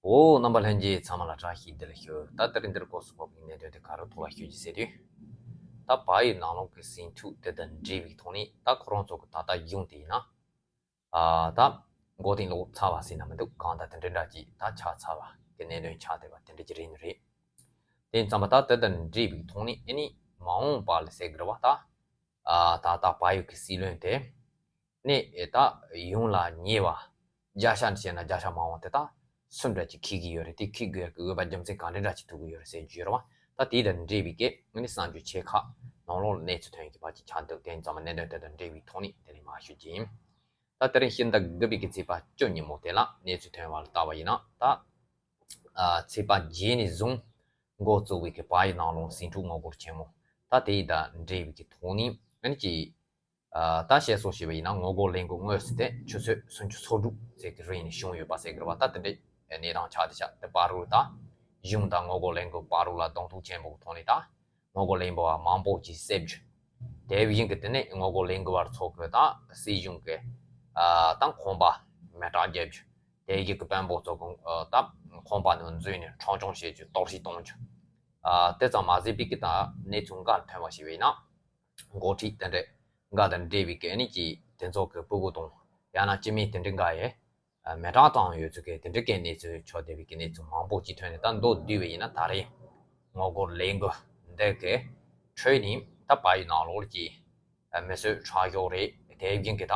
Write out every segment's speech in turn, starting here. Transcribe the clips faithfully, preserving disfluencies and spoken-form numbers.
འོ། རྣམ་པ་ལྷན་རྒྱས་ཚང་མ་ལ་བཀྲ་ཤིས་བདེ་ལེགས་ཞུ། ད་དེ་རིང་འདིར་སྐོར་སུ་ཕོག་པའི་གནད་དོན་དེ་ག་རེ་ཐོག་ལ་ཞུ་རྒྱུ་ཟེར་དུས། ད་བལ་ཡུལ་ནང་ལོགས་ཀྱི་ཟིང་འཁྲུག་དེ་དང་འབྲེལ་བའི་ཐོག་ནས་ད་ཁོ་རང་ཚོ་གི་ད་ལྟ་གཞུང་དེ་ཡིན་ན། ཨ་ད་མགོ་རྟིང་སློག་ཚར་བ་ཟེར་ན་མི་འདུག་གང་ལྟར་དེ་འདྲའི་འདྲ་ཅིག་ད་ཆགས་ཚར་བ་གི་གནད་དོན་ཆགས་བསྡད་པ་དེ་འདྲ་ཅིག་རེད་ནི་རེད། དེ་ཙམ་པ་ད་དེ་དང་འབྲེལ་བའི་ཐོག་ནས་ཨ་ནི་མ་འོངས་པ་ལ་ཟེར་དགོས་རེད་བ། ད་ཨ་ད་ལྟ་བལ་ཡུལ་གྱི་སྲིད་བློན་དེ་ནས་ཨེ་ད་ཡོང་ལ་ཉེ་བ་བརྒྱ་ཆ་བཤད་ན་བརྒྱ་ཆ་མང་བ་དེ་ད་སུ་འདྲ་ཅིག་འཁེལ་གྱི་ཡོད་རེད། དེ་འཁེལ་དགོས་ཀྱི་འོས་པ་རྒྱུ་མཚན་ག་འདྲ་འདྲ་ཅིག་ཐུག་གི་ཡོད་རེད་ཟེར་རྒྱུ་ཡོད་རེད་བ། ད་དེ་དང་འབྲེལ་བའི་གི་ཨ་ནི་གསར་འགྱུར་ཆེ་ཁག་ནང་ལོགས་གནས་ཚུལ་ཐོན་གྱི་བར་གྱི་ཆ་འདུག་དེ་ཙམ་པ་གནད་དོན་དེ་དང་འབྲེལ་བའི་ཐོག་ནས་དེ་ནས་མར་ཞུ་རྒྱུ་ཡིན། ད་དེ་རིང་ཕྱི་ཟླ་དགུ་པའི་གི་ཚེས་པ་བཅུ་ཉིན་མོ་དེ་ལ་གནས་ཚུལ་ཐོན་པ་ལ་བལྟ་བ་ཡིན་ན། ད་ཨ་ཚེས་པ་བརྒྱད་ནས་བཟུང་འགོ་བཙུགས་པའི་གི་བལ་ཡུལ་ནང་ལོགས་ཟིང་འཁྲུག་ངོ་རྒོལ་ཆེན་མོ། ད་དེ་ཡི་དང་འབྲེལ་བའི་གི་ཐོག་ནས་ཨ་ནི་ཅིག་ཨ་ད་བཤད་སྲོལ་བྱས་པ་ཡིན་ན་ངོ་རྒོལ་ལས་འགུལ་དངོས་སུ་དེ་ཆུ་ཚོད་སུམ་ཅུ་སོ་དྲུག་ཙམ་གྱི་རིང་ནས་བྱུང་ཡོད་པ་ཟེར་གི་རེད་བ། ད་དེ་འདྲའི་གནས་སྟངས་ཆགས་བསྡད་ཤག་དེ་བར་དུ་ད་གཞུང་དང་ངོ་རྒོལ་ལས་འགུལ་བར་དུ་ལ་གདོང་ཐུག་ཆེན་པོ་གི་ཐོག་ནས་ད་ངོ་རྒོལ་ལས་འགུལ་བ་མང་པོ་ཅིག་བསད་རྒྱུ། དེ་བཞིན་གྱི་དེ་ནས་ངོ་རྒོལ་ལས་འགུལ་བ་ཚོ་གི་ད་སྲིད་གཞུང་གི་ཨ་ད་ཁང་པ་མེ་སྲེག་བརྒྱབ་རྒྱུ། དེ་བཞིན་གྱི་དཔོན་པོ་ཚོ་གི་ཨ་ད་ཁང་པ་ནང་འཛུལ་ནས་འཕྲོག་བཅོམ་བྱེད་རྒྱུ། གཏོར་བཤིག་གཏོང་རྒྱུ། ཨ་དེ་ཙམ་མ་ཟད་པའི་གི་ད་གནས་ཚུལ་འགའ་ཐོན་པ་ཞིག་བྱས་ན། འགོ་ཁྲིད་དེ་འདྲ་འགའ་དང་འབྲེལ་བའི་གི་ཨ་ནི་ཅིག་དེ་ཚོ་གི་སྤུ་གུ་དང་ཡང་ན་སྐྱེ་དམན་དེ་འདྲ་འགའ་ཡིས་ཨ་མེ་སྲེག་བཏང་ཡོད་ཚུལ་གི་དེ་འདྲ་གི་གནས་ཚུལ་ཆགས་བསྡད་པའི་གི་གནས་ཚུལ་མང་པོ་ཅིག་ཐོན་ནས། ད་མདོར་བསྡུས་པ་ཡིན་ན་ད་རེས་ངོ་རྒོལ་ལས་འགུལ་འདི་གི་ཁྲོད་ནས་ད་བལ་ཡུལ་ནང་ལོགས་ཀྱི་ཨ་མི་གསོད་ཁྲག་སྦྱོར་རེད། དེ་བཞིན་གྱི་ད་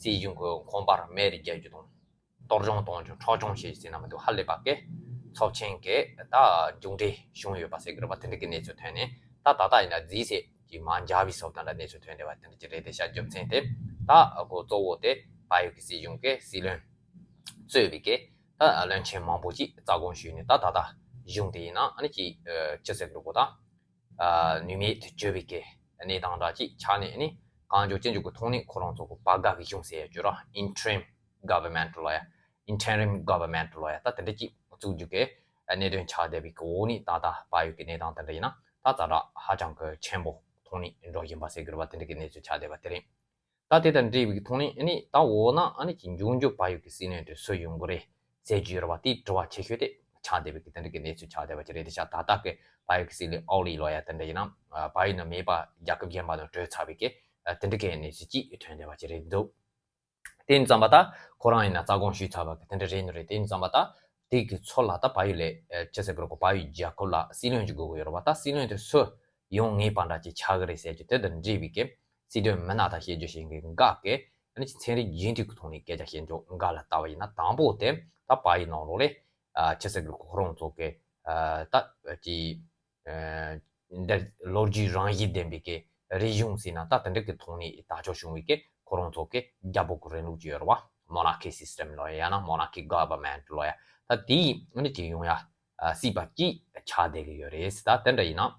སྲིད་གཞུང་གི་ཁང་པར་མེ་རེ་རྒྱག་རྒྱུ་དང་། གཏོར་བཅོམ་གཏོང་རྒྱུ། འཕྲོག་བཅོམ་བྱེད་རྒྱུ་ཟེར་ན་མི་འདུག་ཧ་ལས་པ་གི་ཚབས་ཆེན་གྱི་ད་མཇུག་འབྲས་བྱུང་ཡོད་པ་ཟེར་གི་རེད་བ། དེ་འདྲ་གི་གནས་ཚུལ་ཐོན་ནས། ད་ད་ལྟ་ཡིན་ན་རྫིས་སྲེག་གི་མ་འཇགས་པའི་སོགས་དེ་འདྲ་གནས་ཚུལ་ཐོན་བསྡད་པ་དེ་འདྲ་ཅིག་རེད་དེ་ཤག་རྒྱུ་མཚན་དེ་ད་ཁོ་གཙོ་བོ་དེ་བལ་ཡུལ་གྱི་སྲིད་གཞུང་གི་སྲིད་བློན་གཙོས་པའི་གི་ད་བློན་ཆེན་མང་པོ་ཅིག་རྩ་དགོངས་ཞུས་ནས། ད་ད་ལྟ་གཞུང་དེ་ཡིན་ན་ཨ་ནི་ཅིག་ཨ་ཅི་ཟེར་གི་རེད་གོ། ད་ཨ་ནུས་མེད་དུ་གྱུར་པའི་གི་གནས་སྟངས་འདྲ་ཅིག་ཆགས་ནས། ཨ་ནི་གང་མགྱོགས་ཅི་མགྱོགས་ཀྱི་ཐོག་ནས་ཁོ་རང་ཚོ་གི་བར་བརྒལ་གྱི་གཞུང་ཟེར་ཡ་གྱུར་ར། Interim Government ལབ་ཡ། Interim Government ལབ་ཡ། ད་དེ་འདྲ་ཅིག་བཙུགས་རྒྱུ་གི་གནད་དོན་ཆགས་བསྡད་པའི་གི་འོག་ནས། ད་ལྟ་བལ་ཡུལ་གི་གནས་སྟངས་དེ་འདྲ་ཡིན་ན་ད་ཛ་དྲག་ཧ་ཅང་གི་ཆེན་པོ་ཐོག་ནས་འགྲོ་བཞིན་པ་ཟེར་གི་རེད་བ། དེ་འདྲ་གི་གནས་ཚུལ་ཆགས་བསྡད་པ་དེ་རེད། ད་དེ་དང་འབྲེལ་བའི་ཐོག་ནས་ཨ་ནི་ད་འོ་ན་ཨ་ནི་ཅིག་མགྱོགས་མགྱོགས་བལ་ཡུལ་གི་སྲིད་བློན་དེ་སུ་ཡོང་གི་རེད་ཟེར་རྒྱུ་ཡོད་རེད་བ། དེའི་དྲི་བ་ཆེ་ཤོས་དེ་ཆགས་བསྡད་པའི་གི་དེ་འདྲ་གི་གནས་ཚུལ་ཆགས་བསྡད་པ་ཅིག་རེད་དེ་ཤག་ད་ལྟ་གི་བལ་ཡུལ་གི་སྲིད་བློན་ཨོ་ལི་ལབ་ཡ་དེ་འདྲ་ཡིན་ན། ཨ་བལ་ཡུལ་ནང་མེད་པ་རྒྱལ་ཁབ་གཞན་པ་ནང་བྲོས་ཚར་བའི་གི་ཨ་དེ་འདྲ་གི་གནས་ཚུལ་ཅིག་ཐོན་བསྡད་པ་ཅིག་རེད་འདུག་དེ་ཡིན་ཙམ་པ་ད་ཁོ་རང་ཡིན་ན་རྩ་དགོངས་ཞུས་ཚར་བ་གི་དེ་འདྲ་རེད་ནི་རེད། དེ་ཡིན་ཙམ་པ་ད་དེ་གི་ཚོ་ལ་ད་བལ་ཡུལ་ལ་ཨ་ཅི་ཟེར་གི་རེད་གོ། བལ་ཡུལ་རྒྱལ་ཁབ་ལ་སྲིད་བློན་ཅིག་དགོས་ཀྱི་ཡོད་རེད་བ། ད་སྲིད་བློན་དེ་སུ་ཡོང་ངེས་པ་འདྲ་ཅིག་ཆགས་ཀྱི་རེད་ཟེར་རྒྱུ་དེ་དང་འབྲེལ་བའི་གི་སྲིད་དོན་མི་སྣ་དང་བཤད་རྒྱུ་བྱེད་མཁན་འགའ་གིས་ཨ་ནི་ཅིག་ཚན་རིག་རྒྱུན་མཐུད་ཀྱི་ཐོག་ནས་སྐད་ཆ་བཤད་རྒྱུ་འགའ་ལ་ལྟ་བ་ཡིན་ན། དང་པོ་དེ་ད་བལ་ཡུལ་ནང་ལོགས་ལ་ཨ་ཅི་ཟེར་གི་རེད་གོ། ཁོ་རང་ཚོ་གི་ཨ་ད་ཅིག་ཨ་འདིར་ལོ་རྒྱུས་རང་བཞིན་ལྡན་པའི་གི་རིག་གཞུང་ཟེར་ན་ད་དེ་འདྲ་གི་ཐོག་ནས་དར་ལྕོག་བྱུང་བའི་གི་ཁོ་རང་ཚོ་གི་རྒྱལ་པོ་གི་རིང་ལུགས་ཅིག་ཡོད་རེད་བ། Monarchy System ལབ་ཡ་ཡང་ན་Monarchy Government ལབ་ཡ། ད་དེ་ཨ་ནི་ཅིག་ཡོང་ཡ་ཨ་སྲིད་པ་ཅིག་ཆགས་བསྡད་གི་ཡོད་རེད། ད་དེ་འདྲ་ཡིན་ན་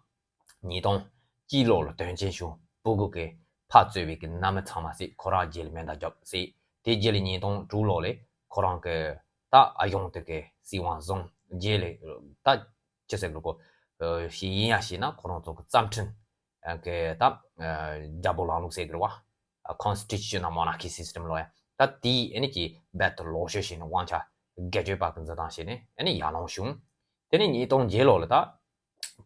ཉིས་སྟོང་གཅིག་ལོ་ལ་དོན་ཆེན་ཞུ་སྤུ་གུ་གི་ཕ་གཙོས་པའི་གི་མནའ་མ་ཚང་མ་བསད། ཁོ་རང་རྗེས་ལ་མེ་མདའ་བརྒྱབ་བསད། དེ་རྗེས་ལ་ཉིས་སྟོང་དྲུག་ལོ་ལ་ཁོ་རང་གི་ད་ཨ་གཞུང་དེ་གི་སྲིད་དབང་བཟུང་། རྗེས་ལ་ད་ཅི་ཟེར་གི་རེད་གོ། ཨ་ཞིག་ཡིན་ཡ་ཞིག་ན་ཁོ་རང་ཚོ་གི་རྩ་ཁྲིམས་ཨ་གི་ད་ཨ་རྒྱལ་པོ་ལམ་ལུགས་ཟེར་གི་རེད་བ། ཨ་Constitutional Monarchy System ལབ་ཡ། ད་དེའི་ཨ་ནི་ཀྱི་རྦད་དེ་ལོག་ཤོས་བྱས་ནས་དབང་ཆ་སྒེར་གཅོད་པ་གི་འཛིན་སྟངས་བྱས་ནས་ཨ་ནི་ཡར་ལངས་བྱུང་། དེ་ནས་ཉིས་སྟོང་བརྒྱད་ལོ་ལ་ད་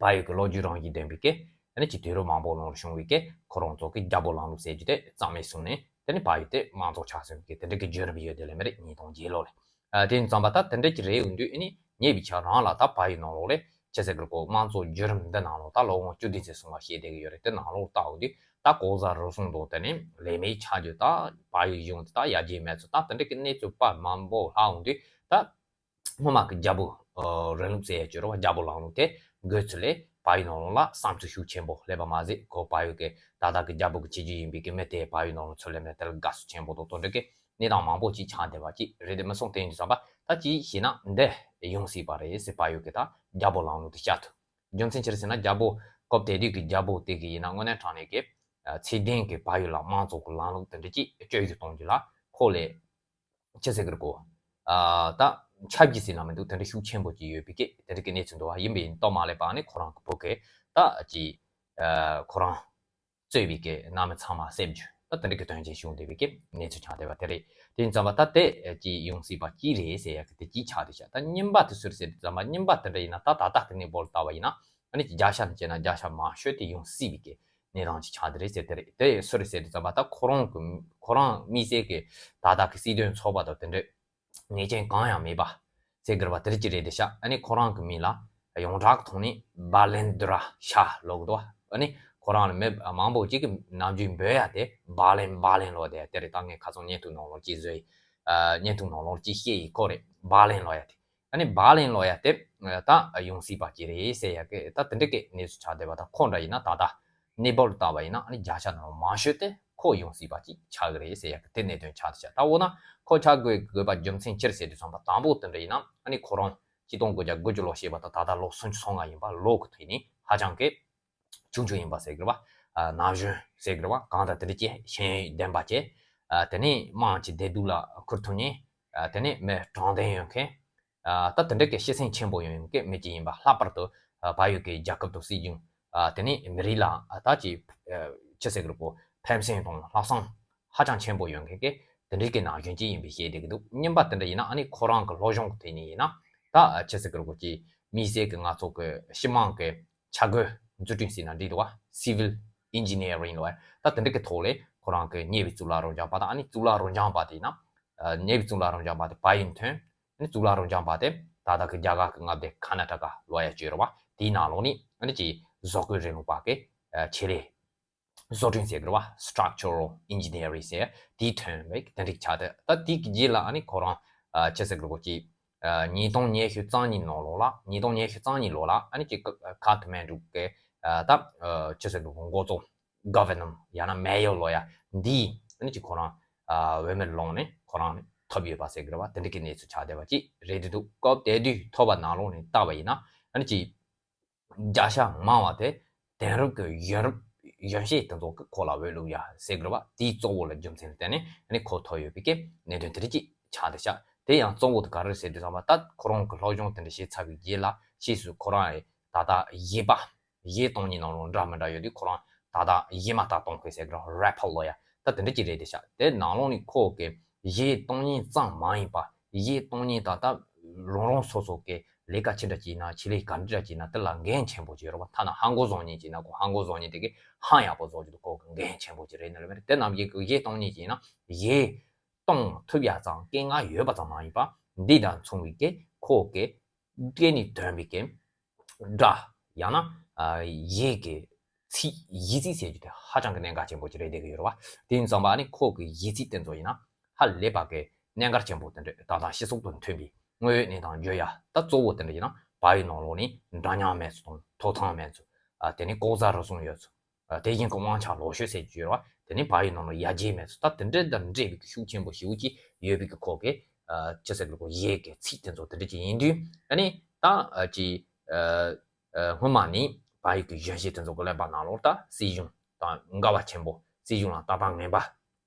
བལ་ཡུལ་གྱི་ལོ་རྒྱུས་རང་བཞིན་ལྡན་པའི་གི་ཨ་ནི་ཀྱི་དུས་རབས་མང་པོ་ནང་ལ་བྱུང་བའི་གི་ཁོ་རང་ཚོ་གི་རྒྱལ་པོ་ལམ་ལུགས་ཟེར་རྒྱུ་དེ་རྩ་མེད་སོང་ནས། དེ་ནས་བལ་ཡུལ་དེ་དམངས་གཙོ་ཆགས་སོང་བའི་གི་དེ་འདྲ་གི་བརྒྱུད་རིམ་ཡོད་དེ་ལས་མི་རེད། ཉིས་སྟོང་བརྒྱད་ལོ་ལ། ཨ་དེ་ཡིན་ཙང་པ་ད་དེ་འདྲ་ཅིག་རེད་འོང་དུས། ཨ་ནི་ཉེ་བའི་ཆར་རང་ལ་ད་བལ་ཡུལ་ནང་ལོགས་ལ་ཅི་ཟེར་གི་རེད་གོ། དམངས་གཙོ་བརྒྱུད་རིམ་འདི་ནང་ལོགས་ད་ལོ་ངོ་བཅུ་བདུན་ཙམ་སོང་བ་བཤད་བསྡད་གི་ཡོད་རེད། དེ་ནང་ལོགས་ལྟ་འོང་དུས་ད་ལྐོག་ཟ་རུལ་སུངས་དང་དེ་ནས་ལས་མེད་ཆགས་རྒྱུ། ད་བལ་ཡུལ་གཞུང་དེ་ད་ཡར་རྒྱས་མེད་ཚུལ། ད་དེ་འདྲ་གི་གནས་ཚུལ་པ་མང་པོ་ལྷག་འོང་དུས། ད་སྔོན་མ་གི་རྒྱལ་པོ་ཨ་རིང་ལུགས་ཟེར་ཡ་ཅིག་ཡོད་རེད་བ། རྒྱལ་པོ་ལམ་ལུགས་དེ་དགོས་ཚུལ་ལས་བལ་ཡུལ་ནང་ལོགས་ལ་བསམ་ཚུལ་ཤུགས་ཆེན་པོ་སླེབས་པ་མ་ཟད། ཁོ་བལ་ཡུལ་གི་ད་ལྟ་གི་རྒྱལ་པོ་གི་ཁྱད་ཆོས་ཡིན་པའི་གི་མི་དེ་བལ་ཡུལ་ནང་ལ་ཚུར་སླེབས་ནས་དེ་ལ་དགའ་བསུ་ཆེན་པོ་དང་དེ་འདྲ་གི་གནས་སྟངས་མང་པོ་ཅིག་ཆགས་བསྡད་པ་ཅིག་རེད་དེ་མི་སོང་། དེ་ཡིན་དུས་ཙམ་པ་ད་ཅིག་བྱས་ན་འདི་ཡོང་སྲིད་པ་རེད་ཟེར། བལ་ཡུལ་གི་ད་རྒྱལ་པོ་ལམ་ལུགས་དེ་བསྐྱར་དུ། རྒྱུ་མཚན་ཅི་རེད་ཟེར་ན། རྒྱལ་པོ་སྐབས་དེ་དུས་ཀྱི་རྒྱལ་པོ་དེ་གི་ཡིན་ན་དངོས་གནས་དྲང་གནས་ཀྱི་ཨ་ཚད་ལྡན་གྱི་བལ་ཡུལ་ལ་དམངས་གཙོ་གི་ལམ་ལུགས་དེ་འདྲ་ཅིག་བཅོས་བསྒྱུར་གཏོང་རྒྱུ་ལ་ཁོ་ལས་ཅི་ཟེར་གི་རེད་གོ། ཨ་ད་ཆབ་ཀྱི་ཟེར་ན་མི་འདུག་དེ་འདྲ་ཤུགས་ཆེན་པོ་ཅིག་ཡོད་པའི་གི་དེ་འདྲ་གི་གནས་ཚུལ་འདུག་བ། ཡིན་པའི་སྟབས་མ་ལེགས་པ་ནི་ཁོ་རང་གི་བུ་གི་ད་ཅིག་ཨ་ཁོ་རང་གཙོས་པའི་གི་མནའ་མ་ཚང་མ་བསད་རྒྱུ། ད་དེ་འདྲ་གི་དོན་ཆེན་བྱུང་བསྡད་པའི་གི་གནས་ཚུལ་ཆགས་བསྡད་པ་དེ་རེད། དེ་ཡིན་ཙམ་པ་ད་དེ་ཅིག་ཡོང་སྲིད་པ་ཅིག་རེད་ཟེར་ཡ་གི་དེ་ཅིག་ཆགས་བསྡད་ཤག་ད་གཉིས་པ་དེ་སུ་རེད་ཟེར་དུས་ཙམ་པ་གཉིས་པ་དེ་འདྲ་ཡིན་ན་ད་ད་ལྟ་གི་གནས་བབ་ལ་བལྟས་པ་ཡིན་ན་ཨ་ནི་ཅིག་བརྒྱ་ཆ་ནས་བྱས་ན་བརྒྱ་ཆ་མང་ཤོས་དེ་ཡོང་སྲིད་པའི་གི་གནས་སྟངས་ཅིག་ཆགས་བསྡད་རེད་ཟེར་དེ་རེད། དེ་སུ་རེད་ཟེར་དུས་ཙམ་པ་ད་ཁོ་རང་གི་ཁོ་རང་དམིགས་བསལ་གི་ད་ལྟ་གི་སྲིད་དོན་ཚོགས་པ་དང་དེ་འདྲ་ཉེས་ཅན་གང་ཡང་མེད་པ་ཟེར་དགོས་པ་དེ་རིགས་ཀྱི་རེད་དེ་ཤག་ཨ་ནི་ཁོ་རང་གི་མིང་ལ་ཡོངས་གྲགས་ཐོག་ནས་བྷ་ལེན་དུ་ར་ཤ་ལབ་གི་འདུག་ཨ་ནི་ཁོ་རང་ལ་མི་མང་པོ་ཅིག་གིས་ནམ་རྒྱུན་འབོད་ཡ་དེ་བྷ་ལེན་བྷ་ལེན་ལབ་དེ་དེ་རེད། ད་ངས་ཁ་སང་བརྙན་ཐུང་ནང་ལོགས་ཅིག་བཟོས་ཡིན། བརྙན་ཐུང་ནང་ལོགས་ཅིག་བཤད་ཡིན་ཁོ་རེད། བྷ་ལེན་ལབ་ཡ་དེ། ཨ་ནི་བྷ་ལེན་ལབ་ཡ་དེ་ད་ཡོང་སྲིད་པ་ཅིག་རེད་ཟེར་ཡ་གི་ད་དེ་འདྲ་གི་གནས་ཚུལ་ཆགས་བསྡད་པ་དང་། ཁོ་འདྲ་ཡིན་ན་ད་ལྟ་གནས་བབ་ལ་བལྟས་པ་ཡིན་ན་ཨ་ནི་བརྒྱ་ཆ་ནང་མང་ཤོས་དེ་ཁོ་ཡོང་སྲིད་པ་ཅིག་ཆགས་ཀྱི་རེད་ཟེར་ཡ་གི་དེ་གནད་དོན་ཆགས་བསྡད་ཤག་ད་འོ་ན་ཁོ་ཆགས་དགོས་དགོས་པ་རྒྱུ་མཚན་ཅི་རེད་ཟེར་དུས་ཙམ་པ་དང་པོ་དེ་འདྲ་ཡིན་ན་ཨ་ནི་ཁོ་རང་ཆིག་སྟོང་དགུ་བརྒྱ་དགུ་བཅུ་ལོ་ཞེས་པ་དང་ད་ལྟ་ལོ་སུམ་ཅུ་སོ་ལྔ་ཡིན་པ་ལོ་གི་ཐོག་ནས་ཧ་ཅང་གི་ཆུང་ཆུང་ཡིན་པ་ཟེར་དགོས་པ། ན་གཞོན་ཟེར་དགོས་པ་གང་དང་དེ་འདྲ་ཅིག་ཤེས་ཡོན་ལྡན་པ་ཅིག་དེ་ནས་དམངས་ཀྱི་བདེ་སྡུག་ལ་ཁུར་ཐུབ་མཁན། དེ་ནས་མི་དྲང་བདེན་ཡོད་མཁན། ད་དེ་འདྲ་གི་སྤྱི་སེམས་ཆེན་པོ་ཡོད་མཁན་མི་ཅིག་ཡིན་པ། ལྷག་པར་དུ་བལ་ཡུལ་གྱི་རྒྱལ་ཁབ་དང་སྲིད་གཞུང་། དེ་ནས་མི་རིགས་ལ་ད་ཅིག་ཅི་ཟེར་དགོས་རེད་པོ། ཕན་སེམས་དང་ལྷག་བསམ་ཧ་ཅང་ཆེན་པོ་ཡོད་མཁན་གྱི་དེ་འདྲ་གི་ན་གཞོན་ཅིག་ཡིན་པའི་ཤེས་བསྡད་ཀྱི་འདུག་གཉིས་པ་དེ་འདྲ་ཡིན་ན་ཨ་ནི་ཁོ་རང་གི་སློབ་སྦྱོང་གི་ཐད་ནས་ཡིན་ན་ད་ཅི་ཟེར་དགོས་རེད་པོ། ཅིག་དམིགས་བསལ་གྱི་ང་ཚོ་གི་སྤྱི་དམངས་ཀྱི་འཆར་འགོད་འཛུགས་སྐྲུན་ཟེར་ན་འགྲིག་འདུག་བ། Civil Engineering་ལབ་ཡ་ད་དེ་འདྲ་གི་ཐོག་ལ་ཁོ་རང་གི་ཉེ་བའི་གཙུག་ལག་རང་སྐྱོང་པ་དང་། ཨ་ནི་གཙུག་ལག་རང་སྐྱོང་པ་དེ་ཡིན་ན། ཉེ་བའི་གཙུག་ལག་རང་སྐྱོང་པ་དེ་བལ་ཡུལ་ཐོན། ཨ་ནི་གཙུག་ལག་རང་སྐྱོང་པ་དེ་ད་ལྟ་གི་རྒྱ་གར་གི་མངའ་སྡེ་ཀར་ནཱ་ཊ་ཀ་ལབ་ཡ་ཅིག་ཡོད་རེད་བ། དེའི་ནང་ལོགས་ནས་ཨ་ནི་ཅིག་བཟོ་བཀོད་རིང་ལུགས་པ་གི་ཆེད་ལས་བཟོ་སྐྲུན་ཟེར་གི་རེད་བ། Structural Engineering ཟེར་དེའི་ཐོན་པའི་དེ་འདྲ་ཆགས་ཏེ། ད་དེའི་རྗེས་ལ་ཨ་ནི་ཁོ་རང་ཅི་ཟེར་དགོས་རེད་པོ། ཅིག་ཉིས་སྟོང་ཉི་ཤུ་རྩ་གཉིས་ནང་ལོགས་ལ། ཉིས་སྟོང་ཉི་ཤུ་རྩ་གཉིས་ལོ་ལ་ཨ་ནི་ཅིག་ཁ་ཐུ་མན་ཌུ་གི་ད་ཅི་ཟེར་དགོས་རེད་པོ། འགོ་གཙོ་Governor ཡང་ན་Mayor ལབ་ཡ་འདིའི་ཨ་ནི་ཅིག་ཁོ་རང་འོས་མིར་ལངས་ནས་ཁོ་རང་ཐོབ་ཡོད་པ་ཟེར་གི་རེད་བ། དེ་འདྲ་གི་གནས་ཚུལ་ཆགས་བསྡད་པ་ཅིག་རེད་འདུག་སྐབས་དེ་དུས་ཐོབ་པ་ནང་ལོགས་ནས་བལྟས་པ་ཡིན་ན་ཨ་ནི་ཅིག་བརྒྱ་ཆ་མང་བ་དེ་དེང་རབས་ཀྱི་ཡོན་རབས་ཡོན་ཤེས་དེ་ཚོ་གི་ཁོ་ལ་འོས་བླུགས་ཡ་ཟེར་གི་རེད་བ། དེའི་གཙོ་བོ་ལ་རྒྱུ་མཚན་བརྟེན་ནས་ཨ་ནི་ཁོ་ཐོབ་ཡོད་པའི་གི་གནད་དོན་དེ་འདྲ་ཅིག་ཆགས་བསྡད་ཤག་དེ་ཡང་གཙོ་བོ་དེ་ག་རེ་རེད་ཟེར་དུས་ཙམ་པ་ད་ཁོ་རང་གི་སློབ་སྦྱོང་དེ་འདྲ་བྱས་ཚར་བའི་རྗེས་ལ་ཕྱིས་སུ་ཁོ་རང་ད་ལྟ་གཞས་པ། གཞས་གཏོང་མཁན་ནང་ལོགས་འདྲ་མི་འདྲ་ཡོད་དུས་ཁོ་རང་ད་ལྟ་གཞས་མ་ད་གཏོང་མཁན་ཟེར་གི་རེད་བ། Rapper ལབ་ཡ་ད་དེ་འདྲ་ཅིག་རེད་བསྡད་ཤག་དེ་ནང་ལོགས་ནས་ཁོ་གི་གཞས་གཏོང་མཁན་ཙམ་མ་ཡིན་པ། གཞས་གཏོང་མཁན་ད་ལྟ་རང་རང་སོ་སོ་གི་ལས་ཀ་ཅི་འདྲ་བྱས་ན། ཆེད་ལས་ག་འདྲ་བྱས་ན་དེ་ལ་འགན་ཆེན་པོ་ཅིག་ཡོད་རེད་བ། ཐ་ན་ཧ་གོ་བཟོ་མཁན་བྱས་ན་ཁོ་ཧ་གོ་བཟོ་མཁན་དེ་གི་ཧང་ཡག་པོ་བཟོ་རྒྱུ་དེ་ཁོ་གི་འགན་ཆེན་པོ་ཅིག་རེད་ནི་ལབ་པ་རེད། དེ་ནམ་རྒྱུན་གི་གཞས་གཏོང་མཁན་བྱས་ན་གཞས་གཏོང་ཐུབ་ཡ་ཙམ་སྐད་ངག་ཡོད་པ་ཙམ་མ་ཡིན་པ། འདི་དང་མཚུངས་པའི་གི་ཁོ་གི་སྐད་ནས་ཐོན་པའི་གི་སྒྲ། ཡང་ན་ཨ་གཞས་ཀྱི་ཚིག་གཞས་ཚིག་ཟེར་རྒྱུ་དེ་ཧ་ཅང་གི་གནད་འགག་ཆེན་པོ་ཅིག་རེད་བསྡད་ཀྱི་ཡོད་རེད་བ། དེ་ཡིན་ཙང་པ་ཨ་ནི་ཁོ་གི་གཞས་ཚིག་དེ་ཚོ་ཡིན་ན་ཧ་ལས་པ་གི་གནད་འགག་ཆེན་པོ་དེ་འདྲ། ད་ལྟ་སྤྱི་ཚོགས་དང་མཐུན་པའི་དངོས་ཡོད་གནས་སྟངས་བརྗོད་ཡ། ད་གཙོ་བོ་དེ་འདྲ་ཡིན་ན་བལ་ཡུལ་ནང་ལོགས་ནས་འདྲ་མཉམ་མེད་ཚུལ་དང་ཐོབ་ཐང་མེད་ཚུལ། ཨ་དེ་ནས་ལྐོག་ཟ་རུལ་སུངས་ཡོད་ཚུལ། ཨ་དེ་བཞིན་གྱི་དབང་ཆ་ལོག་སྤྱོད་ཟེར་རྒྱུ་ཡོད་རེད་བ། དེ་ནས་བལ་ཡུལ་ནང་ལ་ཡར་རྒྱས་མེད་ཚུལ། ད་དེ་འདྲ་དང་འབྲེལ་བའི་གི་ཤུགས་ཆེན་པོ་ཞེ་པོ་ཅིག་ཡོད་པའི་གི་ཁོ་གི་ཨ་ཅི་ཟེར་དགོས་རེད་པོ། གཞས་ཀྱི་ཚིག་དེ་ཚོ་དེ་འདྲ་ཅིག་ཡིན་དུས་ཨ་ནི་ད་ཨ་ཅི་ཨ་ཨ་སྔོན་མ་ནས་བལ་ཡུལ་གྱི་གཞོན་སྐྱེས་དེ་ཚོ་གི་ཀླད་པ་ནང་ལོགས་ད་སྲིད་གཞུང་དང་འགལ་བ་ཆེན་པོ། སྲིད་གཞུང་ལ་ལྟ་སྟངས་ངན་པ།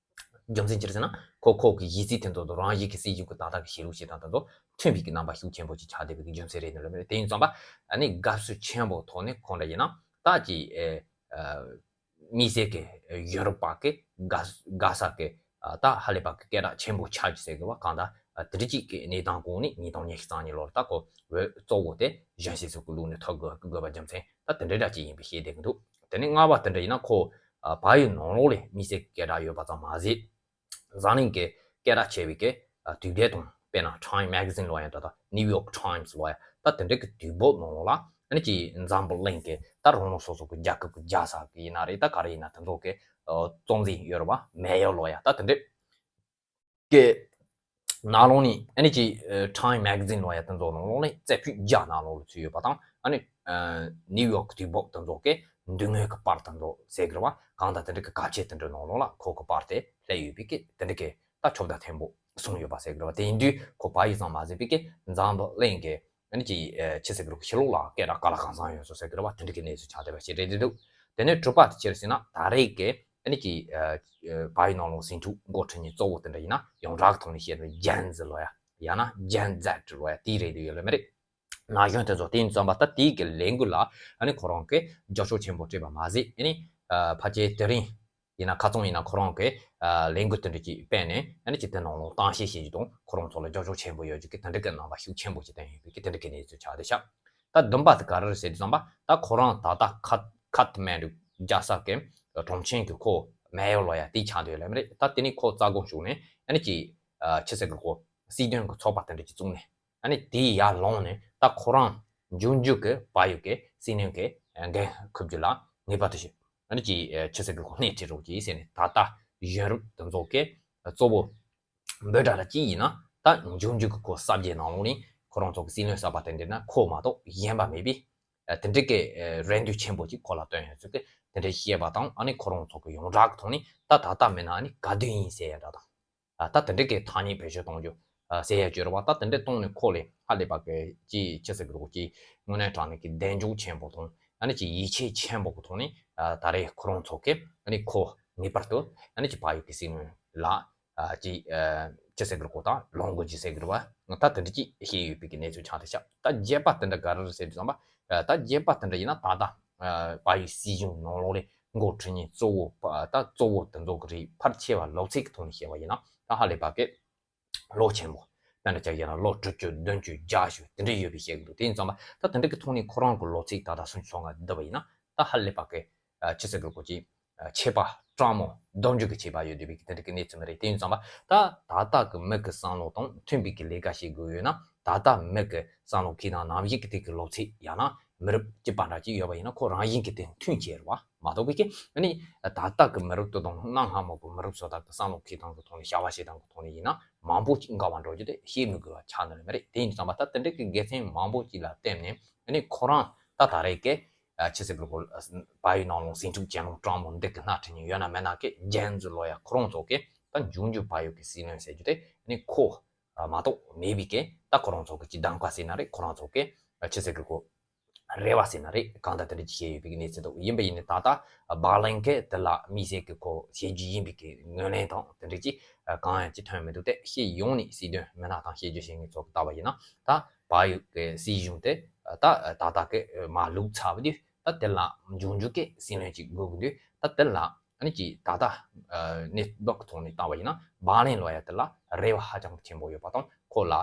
རྒྱུ་མཚན་ཅི་རེད་ཟེར་ན་ཁོ་ཁོ་གི་གཞས་ཚིག་དེ་ཚོ་དང་རང་བཞིན་གྱི་སྲིད་གཞུང་གི་ད་ལྟ་གི་གཞས་ལུགས་བྱེད་སྟངས་དེ་ཚོ་མཐུན་པའི་གི་རྣམ་པ་ཤུགས་ཆེན་པོ་ཅིག་ཆགས་བསྡད་པའི་གི་རྒྱུ་མཚན་རེད་ནི་ལབ་པ་རེད། དེ་ཡིན་ཙང་པ་ཨ་ནི་དགའ་བསུ་ཆེན་པོ་ཐོག་ནས་ཁོང་འདྲ་ཡིན་ན་ད་ཅིག་ཨེ་ཨ་དམིགས་བསལ་གི་ཡོ་རོབ་པ་གི་དགའ་དགའ་ས་གི་ཨ་ད་ཧ་ལས་པ་གི་སྐད་གྲགས་ཆེན་པོ་ཆགས་ཀྱི་ཟེར་དགོས་པ། གང་ལྟར་ཨ་དེ་འདྲ་ཅིག་གི་གནས་སྟངས་གོང་ནས་ཉིས་སྟོང་ཉི་ཤུ་རྩ་གཉིས་ལོར་ད་ཁོ་འོས་གཙོ་བོ་དེ་གཞོན་སྐྱེས་ཚོ་གི་ལུགས་ནས་ཐོབ་དགོས་དགོས་པ་རྒྱུ་མཚན་ད་དེ་འདྲ་འདྲ་ཅིག་ཡིན་པའི་ཤེས་བསྡད་ཀྱི་འདུག་དེ་ནས་ལྔ་པ་དེ་འདྲ་ཡིན་ན་ཁོ་ཨ་བལ་ཡུལ་ནང་ལོགས་ལ་དམིགས་བསལ་གྱི་སྐད་གྲགས་ཡོད་པ་ཙམ་མ་ཟད། འཛམ་གླིང་གི་སྐད་གྲགས་ཆེ་བའི་གི་ཨ་དུས་དེབ་དང་། དཔེར་ན་Time Magazine ལབ་ཡ་འདྲ་དང་New York Times ལབ་ཡ་ད་དེ་འདྲ་གི་དུས་བབ་ནང་ལོགས་ལ་ཨ་ནི་ཅིག་འཛམ་བུ་གླིང་གི་ད་རང་རང་སོ་སོ་གི་རྒྱལ་ཁབ་གི་རྒྱལ་ས་གི་ཡིན་ན་རེད། ད་ག་རེ་ཡིན་ན་དེ་ཚོ་གི་ཨ་གཙོ་འཛིན་ཡོད་རེད་བ། Mayor ལབ་ཡ་ད་དེ་འདྲ་གི་ནང་ལོགས་ནས་ཨ་ནི་ཅིག་ཨ་Time Magazine ལབ་ཡ་དེ་ཚོ་ནང་ལོགས་ནས་རྩེ་ཕུད་བརྒྱ་ནང་ལོགས་ལ་ཚུད་ཡོད་པ་དང་། ཨ་ནི་ཨ་New York དུས་བབ་དེ་ཚོ་གི་མདུན་ངོས་ཀྱི་པར་དེ་ཚོ་ཟེར་གི་རེད་བ། གང་ལྟར་དེ་འདྲ་གི་དཀའ་སྤྱད་དེ་འདྲ་ནང་ལོགས་ལ་ཁོ་གི་པར་དེ་སླེབས་ཡོད་པའི་གི་དེ་འདྲ་གི་ད་ཁྱབ་བརྡལ་ཐེངས་པོ་སོང་ཡོད་པ་ཟེར་གི་རེད་བ། དེ་ཡིན་དུས་ཁོ་བལ་ཡུལ་ཙམ་མ་ཟད་པའི་གི་འཛམ་བུ་གླིང་གི་ཨ་ནི་ཅིག་ཨ་ཅི་ཟེར་གི་རེད། ཕྱི་ལོགས་ལ་སྐད་གྲགས་ག་ལ་གང་འཚམ་ཡོད་སོང་ཟེར་གི་རེད་བ། དེ་འདྲ་གི་གནས་ཚུལ་ཆགས་བསྡད་པ་ཞིག་རེད་འདུག་དེ་ནས་དྲུག་པ་དེ་ཅི་རེད་ཟེར་ན་ད་རེས་ཀྱི་ཨ་ནི་ཅིག་ཨ་ཨ་བལ་ཡུལ་ནང་ལོགས་ཟིང་འཁྲུག་འགོ་ཁྲིད་མཁན་གཙོ་བོ་དེ་འདྲ་ཡིན་ན་ཡོངས་གྲགས་ཀྱི་ཐོག་ནས་བཤད་ན་Gen Z ལབ་ཡ་ཡང་ན་Gen Z ལབ་ཡ་དེ་རེད་འདུག་ཡོད་ལ་མི་རེད། ན་གཞོན་དེ་ཚོ་དེ་ཡིན་ཙམ་པ་ད་དེའི་གི་ལས་འགུལ་ལ་ཨ་ནི་ཁོ་རང་གི་རྒྱབ་སྐྱོར་ཆེན་པོ་སྤྲད་པ་མ་ཟད། ཨ་ནི་ཨ་ཕལ་ཆེར་དེ་རིང་ ཡིན་ན་ཁ་ཚང་ཡིན་ན་ཁོ་རང་གི་ལས་འགུལ་དེ་འདྲ་ཅིག་སྤེལ་ནས་ཨ་ནི་ཅིག་དེ་ནང་ལོགས་གཏམ་བཤད་བྱེད་རྒྱུ་དང་ཁོ་རང་ཚོ་ལ་རྒྱབ་སྐྱོར་ཆེན་པོ་ཡོད་རྒྱུ་གི་དེ་འདྲ་གི་རྣམ་པ་ཤུགས་ཆེན་པོ་ཅིག་བསྟན་ཡོད་པའི་གི་དེ་འདྲ་གི་གནས་ཚུལ་ཆགས་བསྡད་ཤག་ད་བདུན་པ་དེ་ག་རེ་རེད་ཟེར་དུས་ཙམ་པ་ད་ཁོ་རང་ད་ལྟ་ཁ་ཁ་ཐ་མན་ཌུ་རྒྱལ་ས་གི་གྲོང་ཁྱེར་གི་ཁོ་མེ་ཡོར་ལོ་ཡ་དེ་ཆགས་འདུག་ལབ་མ་རེད། ད་དེ་ནས་ཁོ་རྩ་དགོངས་ཞུས་ནས་ཨ་ནི་ཅིག་ཆི་ཟེར་གི་ཁོ་སྲིད་དོན་གི་ཚོགས་པ་དེ་འདྲ་ཅིག་བཙུགས་ནས། ཨ་ནི་དེའི་ཡར་ལངས་ནས་ད་ཁོ་རང་འབྱུང་འགྱུར་གྱི་བལ་ཡུལ་གྱི་སྲིད་བློན་གྱི་འགན་འཁུར་རྒྱུ་ལ་ངེས་པར་དུ་ཞུ། ཨ་ནི་ཅིག་ཆི་ཟེར་གི་ཁོ་སྣེ་ཁྲིད་རོགས་གྱིས་ཟེར་ནས། ད་ལྟ་གཞོན་ནུ་དེ་ཚོ་གི་གཙོ་བོ་འབོད་སྒྲ་ལ་ཅི་ཡིན་ན་ད་འབྱུང་འགྱུར་གྱི་ཁོ་གསར་བརྗེ་ནང་ལོགས་ནས་ཁོ་རང་ཚོ་གི་སྲིད་བློན་གསར་པ་དེ་འདྲ་ན་ཁོ་མ་གཏོགས་གཞན་པ་མེད་པས། དེ་འདྲ་གི་རེ་འདུན་ཆེན་པོ་ཅིག་ཁོ་ལ་བཏོན་ཡོད་ཚུལ་གྱི་དེ་འདྲ་བཤད་པ་དང་། ཨ་ནི་ཁོ་རང་ཚོ་གི་ཡོངས་གྲགས་ཀྱི་ཐོག་ནས་ད་ད་ལྟ་མིན་ན་ཨ་ནི་ག་དུས་ཡིན་ཟེར་ཡ་འདྲ་དང་། ད་དེ་འདྲ་གི་ཐ་སྙད་བེད་སྤྱོད་གཏོང་རྒྱུ་ཟེར་ཡ་བཅོས་ར་བ། ད་དེ་འདྲ་གཏོང་ནས་ཁོ་ལས་ཧ་ལས་པ་གི་ཅི་ཅི་ཟེར་གི་རོ་ཅི་དངོས་གནས་དྲང་གནས་ཀྱི་གདེང་འཇོག་ཆེན་པོ་དང་ཨ་ནི་ཅི་ཡིད་ཆེས་ཆེན་པོ་གི་ཐོག་ནས་ད་རེས་ཁོ་རང་ཚོ་གི་ཨ་ནི་ཁོ་ངེས་པར་དུ་ཨ་ནི་ཅི་བལ་ཡུལ་གྱི་སྲིད་བློན་ལ་ཅི་ཅི་ཟེར་གི་རོ་ཁོ་ད་ལོངས་དགོས་ཀྱི་ཟེར་གི་རོ་བ། ད་དེ་འདྲ་ཅི་བཤད་ཡོད་པའི་གི་གནས་ཚུལ་ཆགས་བསྡད་ཤག་ད་བརྒྱད་པ་དེ་འདྲ་ག་རེ་རེད་ཟེར་དུས་ཙམ་པ་ད་བརྒྱད་པ་དེ་འདྲ་ཡིན་ན་ད་ལྟ་བལ་ཡུལ་སྲིད་གཞུང་ནང་ལོགས་ལས་འགོ་ཁྲིད་མཁན་གཙོ་བོ་ད་གཙོ་བོ་དེ་ཚོ་གི་རིགས་ཕལ་ཆེ་བ་ལོ་ཚིགས་ཀྱི་ཐོག་ནས་བཤད་པ་ཡིན་ན་ད་ཧ་ལས་པ་གི་ལོ་ཆེན་པོ་དཔེར་ན་ཆ་བཞག་ན་ལོ་དྲུག་ཅུ་བདུན་ཅུ་བརྒྱད་ཅུ་དེ་འདྲ་ཡོད་པའི་བཤད་གི་འདུག་དེ་ཡིན་ཙང་ད་དེ་འདྲ་གི་ཐོག་ནས་ཁོ་རང་གི་ལོ་ཚིགས་ད་ལྟ་སུམ་ཅུ་སོ་ལྔ་བསྡུས་པ་ཡིན་ན་ད་ཧ་ལས་པ་གི་ཆི་ཟེར་གི་རོ་ཅི་ཆད་པ་སྤྲང་མོ་སྡོམ་འཇུག་གི་ཆད་པ་ཡོད་བསྡད་པའི་གི་དེ་འདྲ་གི་གནས་ཚུལ་མ་རེད། དེ་ཡིན་ཙང་ད་ད་ལྟ་གི་མི་གི་བསམ་བློ་དང་མཐུན་པའི་གི་ལས་ཀ་བྱེད་དགོས་ཡོད་ན་ད་ལྟ་མི་གི་བསམ་བློ་འཁྱེར་སྟངས་ནམ་ཞིག་གི་དེ་གི་ལོ་ཚིགས་ཡང་ན་མི་རབས་གཅིག་པ་འདྲ་གཅིག་ཡོད་པ་ཡིན་ན་ཁོ་རང་བཞིན་གྱིས་དེ་མཐུན་ཆེ་རེད་བ། མ་གཏོགས་པའི་གི་ཨ་ནི་ད་ལྟ་གི་མི་རབས་དེ་དང་གནའ་སྔ་མོ་གི་མི་རབས་ཚོ་དག་གི་བསམ་བློ་འཁྱེར་སྟངས་གི་ཐོག་ནས་བྱ་བ་བྱེད་སྟངས་གི་ཐོག་ནས་ཡིན་ན་མང་པོ་ཅིག་འགལ་བ་འགྲོ་རྒྱུ་དེ་བཤད་མི་དགོས་པ་ཆགས་ནི་རེད་མ་རེད། དེ་ཡིན་ཙང་ད་ལྟ་དེ་འདྲ་གི་དགེ་མཚན་མང་པོ་ཅིག་ལ་བརྟེན་ནས་ཨ་ནི་ཁོ་རང་ད་ད་རེས་ཀྱི་ཆི་ཟེར་གི་རོ་བལ་ཡུལ་ནང་ལོགས་ཟིང་འཁྲུག་ཅན་ལོང་སྤྲང་མོ་འདི་གི་སྣ་ཁྲིད་མཁན་ཡོད་ན་མེད་ན་གི་ཇན་ཛི་ལོ་ཡ་ཁོ་རང་ཚོ་གི་ད་འབྱུང་འགྱུར་བལ་ཡུལ་གི་སྲིད་བློན་ཟེར་རྒྱུ་དེ་ཨ་ནི་ཁོ་མ་གཏོགས་མེད་པའི་གི་ད་ཁོ་རང་ཚོ་གི་ཅི་གདམ་ག་ཟེར་ན་རེད། ཁོ་རང་ཚོ་གི་ཆི་ཟེར་གི་ཁོ་རེ་བ་ཟེར་ན་རེད། གང་ལྟར་དེ་འདྲ་ཅིག་བཤད་ཡོད་པའི་གནས་ཚུལ་འདུག་ཡིན་པ་ཡིན་ནའི་ད་ལྟ་བར་ལིན་གི་དེ་ལ་དམིགས་བསལ་གི་ཁོ་བཤད་རྒྱུ་ཡིན་པའི་གི་ངོས་ལེན་དང་དེ་འདྲ་ཅིག་གང་ཡང་ཅིག་ཐོན་མི་འདུག་སྟེ་སྤྱི་ཡོངས་ནས་སྲིད་དོན་མི་སྣ་དང་བཤད་རྒྱུ་བཤད་མཁན་ཚོ་གི་ལྟ་བ་ཡིན་ན་ད་བལ་ཡུལ་གི་སྲིད་གཞུང་དེ་ད་ད་ལྟ་གི་མར་ལུག་ཚར་བ་དུས་ད་དེ་ལ་འབྱུང་འགྱུར་གི་སྲིད་བློན་ཅིག་དགོས་གི་འདུག་ད་དེ་ལ་ཨ་ནི་ཅིག་ད་ལྟ་གནས་བབ་ཀྱི་ཐོག་ནས་བལྟ་བ་ཡིན་ན་བར་ལིན་ལོ་ཡ་དེ་ལ་རེ་བ་ཧ་ཅང་ཆེན་པོ་ཡོད་པ་དང་ཁོ་ལ་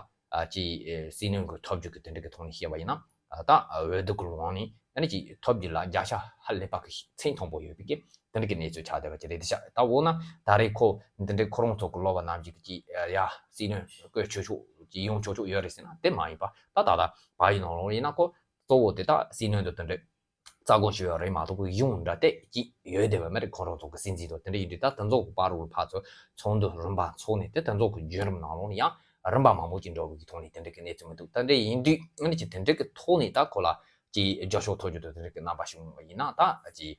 ཅིག་སྲིད་བློན་གྱི་ཐོབ་རྒྱུ་གི་དེ་འདྲ་གི་ཐོག་ནས་བཤད་པ་ཡིན་ན་ད་འོས་བསྡུ་གི་ལངས་ནས་ཨ་ནི་ཅིག་ཐོབ་རྒྱུ་ལ་བརྒྱ་ཆ་ཧ་ལས་པ་གི་ཚད་མཐོན་པོ་ཡོད་པའི་གི་དེ་འདྲ་གི་གནས་ཚུལ་ཆགས་བསྡད་པ་ཅིག་རེད། དེ་ཤ་ད་འོ་ན་ད་རེས་ཁོ་འདི་འདྲའི་ཁོ་རང་ཚོ་གི་ལོ་བ་ནམ་ཞིག་གི་ཅིག་ཡ་སྲིད་བློན་བསྐོས་ཆོག་ཆོག་ཅིག་ཡོང་ཆོག་ཆོག་ཡོད་རེད་ཟེར་ན་དེ་མ་ཡིན་པ་ད་ད་ད་བལ་ཡུལ་ནང་ལོགས་ཡིན་ན་ཁོ་གཙོ་བོ་དེ་ད་སྲིད་བློན་དུ་དེ་འདྲ་རྩ་དགོངས་ཞུ་ཡ་རེད་མ་གཏོགས་གཡུང་འདྲ་དེ་ཅིག་ཡོད་བསྡད་པ་མ་རེད། ཁོ་རང་ཚོ་གི་སྲིད་འཛིན་དང་དེ་འདྲ་ཡིན་དུས་ད་དེ་ཚོ་གི་བར་རུ་ཕར་ཚུར་ཚོགས་འདུ་རིམ་པ་འཚོགས་ནས་དེ་དེ་ཚོ་གི་བརྒྱུད་རིམ་ནང་ལོགས་ནས་ཡང་རིམ་པ་མང་པོ་ཅིག་འགྲོ་དགོས་ཀྱི་ཐོག་ནས་དེ་འདྲ་གི་གནས་ཚུལ་མི་འདུག་ད་འདྲ་ཡིན་དུས་ཨ་ནི་ཅིག་དེ་འདྲ་གི་ཐོག་ནས་ད་ཁོ་ལ་ཅིག་རྒྱབ་སྐྱོར་ཐོབ་རྒྱུ་དང་དེ་འདྲ་གི་རྣམ་པ་བྱུང་བ་ཡིན་ན་ད་ཅིག་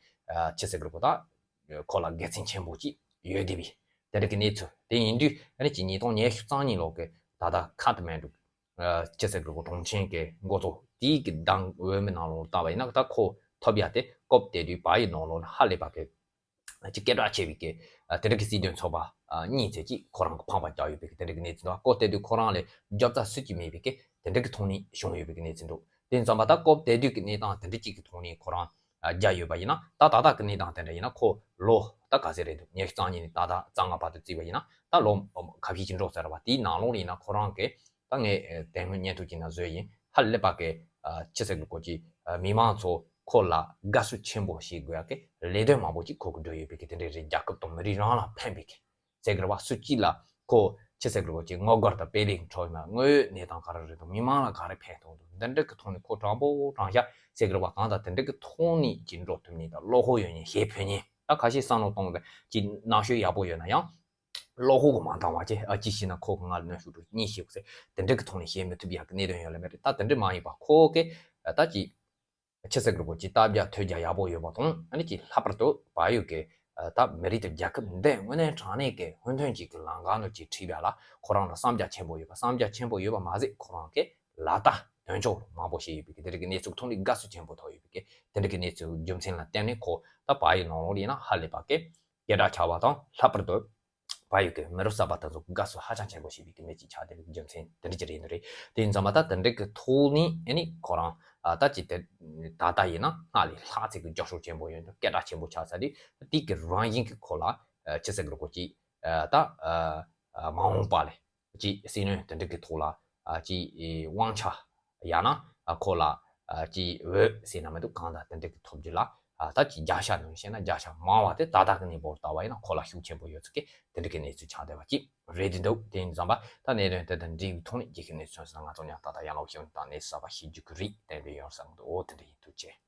ཆི་ཟེར་གི་རེད་གོ་ད་ཁོ་ལ་དགེ་མཚན་ཆེན་པོ་ཅིག་ཡོད་བསྡད་པའི་དེ་འདྲ་གི་གནས་ཚུལ་དེ་ཡིན་དུས་ཨ་ནི་ཅིག་ཉིས་སྟོང་ཉི་ཤུ་རྩ་གཉིས་ལོ་གི་ད་ལྟ་ཁ་ཏ་མན་ཌུ་ཨ་ཅི་ཟེར་དགོས་གོ་གྲོང་ཁྱེར་གི་འགོ་གཙོ་དེའི་གི་གདམ་འོས་མི་ནང་ལོགས་ལྟ་བ་ཡིན་ན་ད་ཁོ་ཐོབ་ཡ་དེ་སྐབས་དེ་དུས་བལ་ཡུལ་ནང་ལོགས་ལ་ཧ་ལས་པ་གི་ཅིག་སྐད་གྲགས་ཆེ་བའི་གི་ཨ་དེ་འདྲ་གི་སྲིད་དོན་ཚོགས་པ་ཨ་གཉིས་ཙམ་ཅིག་ཁོ་རང་གི་ཕངས་པ་རྒྱག་ཡོད་པའི་གི་དེ་འདྲ་གི་གནས་ཚུལ་འདུག་སྐབས་དེ་དུས་ཁོ་རང་ལས་རྒྱབ་རྩ་སུ་གཅིག་མེད་པའི་གི་དེ་འདྲ་གི་ཐོག་ནས་བྱུང་ཡོད་པའི་གི་གནས་ཚུལ་འདུག་དེ་ཙམ་པ་ད་སྐབས་དེ་དུས་གི་གནས་སྟངས་དེ་འདྲ་གཅིག་གི་ཐོག་ནས་ཁོ་རང་ཨ་རྒྱག་ཡོད་པ་ཡིན་ན་ད་ད་ལྟ་གི་གནས་སྟངས་དེ་འདྲ་ཡིན་ན་ཁོ་ལོ་ད་ག་ཚོད་རེད་འདུག་ཉི་ཤུ་རྩ་གཉིས་ནས་ད་ལྟ་རྩ་ལྔ་བར་དུ་བརྩིས་པ་ཡིན་ན་ད་ལོ་ཁ་ཤས་ཅིག་འགྲོ་ཚར་བ་དེའི་ནང་ལོགས་ལ་ཡིན་ན་ཁོ་རང་གི་ད་ངས་དེ་སྔོན་བརྙན་ཐུང་ཅིག་ནང་བཟོས་ཡིན། ཧ་ལས་པ་གི་ཨ་ཅི་ཟེར་དགོས་གོ་ཅི་ཨ་མི་མང་ཚོ་ཁོ་ལ་དགའ་བསུ་ཆེན་པོ་བྱེད་དགོས་ཡ་གི་ལས་དོན་མང་པོ་ཅིག་ཁོ་གི་འགྲོ་ཡོད་པའི་གི་དེ་འདྲའི་རེད། རྒྱལ་ཁབ་དང་མི་རིགས་རང་ལ་ཕན་པའི་གི་ཟེར་གི་རེད་བ། སུ་གཅིག་ལ་ཁོ་ཅི་ཟེར་གི་རེད་གོ་ཅི་དངུལ་སྒོར་དང་དཔེ་ལེགས་འཕྲོག་ཡིན་ན་དངོས་ཡོད་གནས་སྟངས་ག་རེ་རེད་འདུག་མི་མང་ལ་ག་རེ་ཕན་ཐོགས་འདུག་འདི་འདྲ་གི་ཐོག་ནས་ཁོ་དྲང་པོ་དྲང་བཞག་ཟེར་གི་རེད་བ། གང་ལྟར་དེ་འདྲ་གི་ཐོག་ནས་ཅིག་འགྲོ་ཐུབ་ནས་ད་བློ་ཁོག་ཡོད་ནས་ཞེ་ཕོད་ནས་ད་ཁ་ཤས་བསམ་བློ་གཏོང་དེ་ཅིག་རྣམ་དཔྱོད་ཡག་པོ་ཡོད་ན་ཡང་། བློ་ཁོག་གི་མ་འདང་བ་ཅེ་ཨ་ཅི་ཞིག་ན་ཁོ་གི་ང་ལ་གནོན་ཤུགས་འགྲོ་གཉིས་ཤིག་ཟེར་དེ་འདྲ་གི་ཐོག་ནས་བཤད་མི་ཐུབ་ཡག་གི་གནད་དོན་ཡོད་ལ་མེད་རེད། ད་དེ་འདྲ་མ་ཡིན་པ་ཁོ་གི་ད་ཅི་ཆི་ཟེར་དགོས་ཀྱི་ལྟ་རྒྱ་ཐོས་རྒྱ་ཡག་པོ་ཡོད་པ་དང་ཨ་ནི་ཅི་ལྷག་པར་དུ་བལ་ཡུལ་གི་ད་མི་རིགས་དང་རྒྱལ་ཁབ་འདི་དངོས་གནས་དྲང་གནས་ཀྱི་སྔོན་ཐོན་ཅིག་གི་ལམ་ཁ་ནང་ཅིག་ཁྲིད་པ་ལ་ཁོ་རང་ལ་བསམ་རྒྱ་ཆེན་པོ་ཡོད་པ། བསམ་རྒྱ་ཆེན་པོ་ཡོད་པ་མ་ཟད་ཁོ་རང་གི་ལག་བསྟར་དོན་འཁྱོལ་མང་པོ་བྱས་ཡོད་པའི་གི་དེ་རིགས་ཀྱི་གནས་ཚུལ་ཐོག་ནས་དགའ་བསུ་ཆེན་པོ་ཐོབ་ཡོད་པའི་གི་དེ་འདྲ་གི་གནས་ཚུལ་རྒྱུ་མཚན་ལ་བརྟེན་ནས་ཁོ་ད་བལ་ཡུལ་ནང་ལོགས་ལ་ཡིན་ན་ཧ་ལས་པ་གི་སྐད་གྲགས་ཆགས་པ་དང་ལྷག་པར་དུ་བལ་ཡུལ་གྱི་མི་རབས་གསར་པ་དེ་ཚོ་དགའ་བསུ་ཧ་ཅང་ཆེན་པོ་བྱེད་པའི་གི་མི་གཅིག་ཆགས་བསྡད་པའི་རྒྱུ་མཚན་དེ་འདྲ་ཅིག་རེད་འདུག་རེད། དེ་ཡིན་ཙང་མ་ད་དེ་འདྲ་གི་ཐོག་ནས་ཨ་ནི་ཁོ་རང་ ཨ་ད་ཅིག་དེ་ད་ལྟ་ཡིན་ན་སྔར་ལས་ལྷག་ཚད་ཀྱི་རྒྱབ་ཤོག་ཆེན་པོ་ཡོད་འདུག་སྐད་གྲགས་ཆེན་པོ་ཆགས་ཚར་དུས་དེ་གི་རང་བཞིན་གྱི་ཁོ་ལ་ཨ་ཅི་ཟེར་དགོས་རེད། ཁོ་ཅིག་ཨ་ད་ཨ་ཨ་མ་འོངས་པ་ལ་ཅིག་སྲིད་བློན་དེ་འདྲ་གི་ཐོག་ལ་ཨ་ཅིག་དབང་ཆ་ཡང་ན་ཨ་ཁོ་ལ་ཨ་ཅིག་འོས་ཟེར་ན་མི་འདུག་གང་ལྟར་དེ་འདྲ་གི་ཐོབ་རྒྱུ་ལ་ཨ་ད་ཅིག་བརྒྱ་ཆ་ནང་བཤད་ན་བརྒྱ་ཆ་མང་བ་དེ་ད་ལྟ་གི་གནས་བབ་ལྟ་བ་ཡིན་ན་ཁོ་ལ་ཤུགས་ཆེན་པོ་ཡོད་ཚུལ་གྱི་དེ་འདྲ་གི་གནས་ཚུལ་ཆགས་བསྡད་པ་ཅིག་རེད་འདུག་དེ་ཡིན་ཙང་པ་ད་གནད་དོན་དེ་དང་འབྲེལ་བའི་ཐོག་ནས་རྒྱལ་ཁབ་གནས་ཚུལ་སོགས་ང་ཚོ་ཡང་ད་ལྟ་ཡང་ལོག་ཤེས་ཡོན་དང་གནས་གསར་པ་ཤེས་རྒྱུ་གི་རེད། དེ་འདྲ་ཡོང་བསམ་འདུག་འོ་དེ་འདྲ་ཡིན། ཐུགས་རྗེ་ཆེ།